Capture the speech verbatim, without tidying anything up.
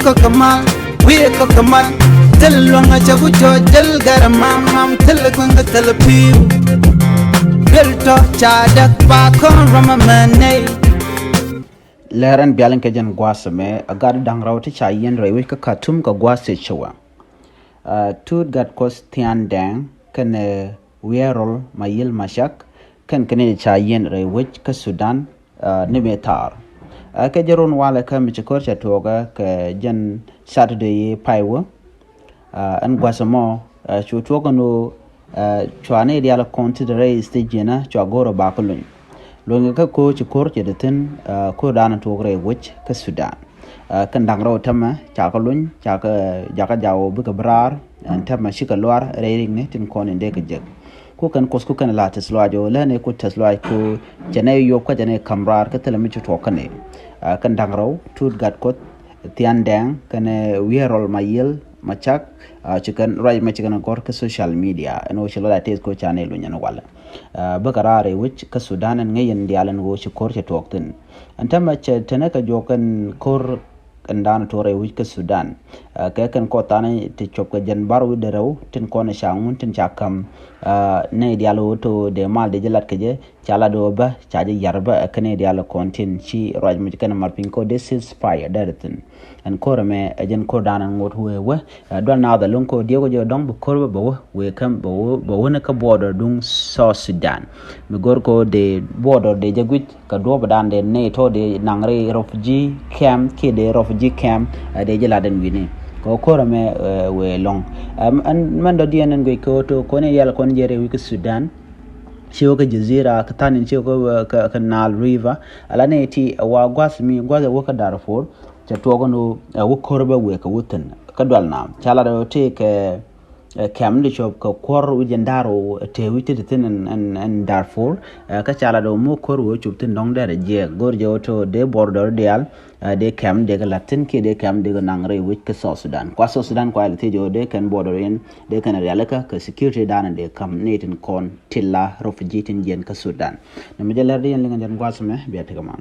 Kɔk kɛ mal, wi̱i̱ kɔk kɛ mal. Thil luäŋ a cɛ ku cɔ jäl gɛr mam mam, thil kueŋ kɛ thil pi̱i̱u. Duel tɔ ca däk ba kɔn rɔm a mɛ nɛy. Lɛr ɛn bial in kɛ jɛn gua̱a̱th ɛmɛ, a gat da̱ŋ rɛw ti ca yiɛn rɛy wec kä Khartoum kɛ gua̱a̱th cɛ cɛ wä. Tuut Gatkuoth Thiaŋ Dɛŋ kɛnɛ Wi̱i̱ Rol Mayil Macak kɛn kɛn ca yiɛn rɛy wec kä Sudan ni mëë thaar. Kɛ jɛ run walɛ kä mi ci ko̱r cɛ tuɔɔkä kɛ jɛn Saturday yi pay wä. Ɛn gua̱th ɛmɔ cu tuɔɔkä ni ɣöö cua ni diaal kɔn ti rɛy stage jiɛnä cua go̱o̱rä bakä luny. Luny kɛ kä ko̱r ci ko̱r cɛ di thi̱n ko̱r da̱a̱n tuɔɔk rɛy wec kä Sudan. Kɛn da̱ŋ rɛw tämɛ cakɛ luny cakɛ jakä jaw bikɛ bi raar ɛn tämɛ cikɛ luar rɛy rikni tin kɔn in dee kɛ jek. Ku kɛn kuoth ku kɛn la tɛth luac ɣöö lɛn i̱ ku tɛth luac ku cɛ nɛ yop kä cɛ nɛ ka̱m raar kä thilɛ mi ci tuɔɔk kä ni. Kɛn da̱ŋ rɛw Tuut Gatkuoth Thiaŋ Dɛŋ kɛnɛ Wi̱i̱ Rol Mayil Macak ci kɛn ruac mɛ ci kɛn gɔ̱r kä social media ɛn ɣöö ci lɔc a tɛth ku ca nɛ luny ɛn walɛ. Bä kɛ raar rɛy wec kä Sudan ɛn ŋäc yɛn diaal ɛn ɣöö ci ko̱r cɛ tuɔɔk thi̱n. Ɛn tämɛ cɛ tɛnɛ kɛ juɔk ɛn ko̱r ɛn da̱a̱n tuɔɔk rɛy wec kä Sudan. Kɛ kɛn kɔth tha̱a̱n ti cuɔp kɛ jɛn bar wi̱cdɛ rɛw tin kɔn ca ŋun tin ca ka̱m nɛy diaal ɣöö to dee mal dee jɛ lat kɛ jɛ ca lat ɣöö bä ca jɛ yar bä kä nɛy diaal kɔn tin ci ruac muc kɛn mar piny kɔ dee ceasefire dɛr thi̱n. Ɛn ko̱r ɛmɛ ɛ jɛn ko̱r da̱a̱n ɛn ŋot wee wä. Dual naath a lo̱ŋ kɛ ɣöö diɛk wä jɛ dɔ̱ŋ bi ko̱r bä bɛ wä wëë kä bɛ wä bɛ wä ni kä border duŋ South Sudan. Mi go̱r kɛ ɣöö dee border dee jɛ guic kɛ duɔ̱ɔ̱p dan dee nɛy tɔ̱ dee naŋ ri refugee camp kiɛ dee refugee camp dee jɛ lat ɛn wi̱ni. Kɛ ɣöö ko̱r ɛmɛ wëë lɔ̱ŋ ɛn mɛn dɔ̱diɛn ɛn guic kɛ ɣöö to kɔn i̱ rial kɔn jɛ rɛy wec kä Sudan. Ci wä kä Jazeera kä tha̱a̱n in ci wä kä Nile River ala nɛy ti ɛ wa gua̱th mi gua̱th ɛ wä kä Darfur. Cɛ tuɔɔk ɛn ɣöö ɛ wä ko̱r bä wëë kɛ wä thi̱n kä dual naath ca lat ɛ ɣöö tëëkɛ kɛm di cop kɛ kuɔr wi̱c jɛn da̱r ɣöö tëë wi̱c ti ti thi̱n ɛn Darfur. Kä ca lat ɣöö mo̱o̱k ko̱r wëë cop thi̱n dɔ̱ŋ dɛr jiɛɛk go̱r jɛ ɣöö to dee border diaal dee kɛm dee kɛ la̱t thi̱n kiɛ dee kɛm dee kɛ naŋ rɛy wec kä South Sudan kua South Sudan kua yɛl thiec ɣöö dee kɛn border in dee kɛn rialikä kɛ security dan dee ka̱m ni tin kɔn ti la refugee tin jiɛn kä Sudan. Ni mi jɛ lɛr di yɛn liŋ jɛn gua̱th mɛ bia tekɛ man.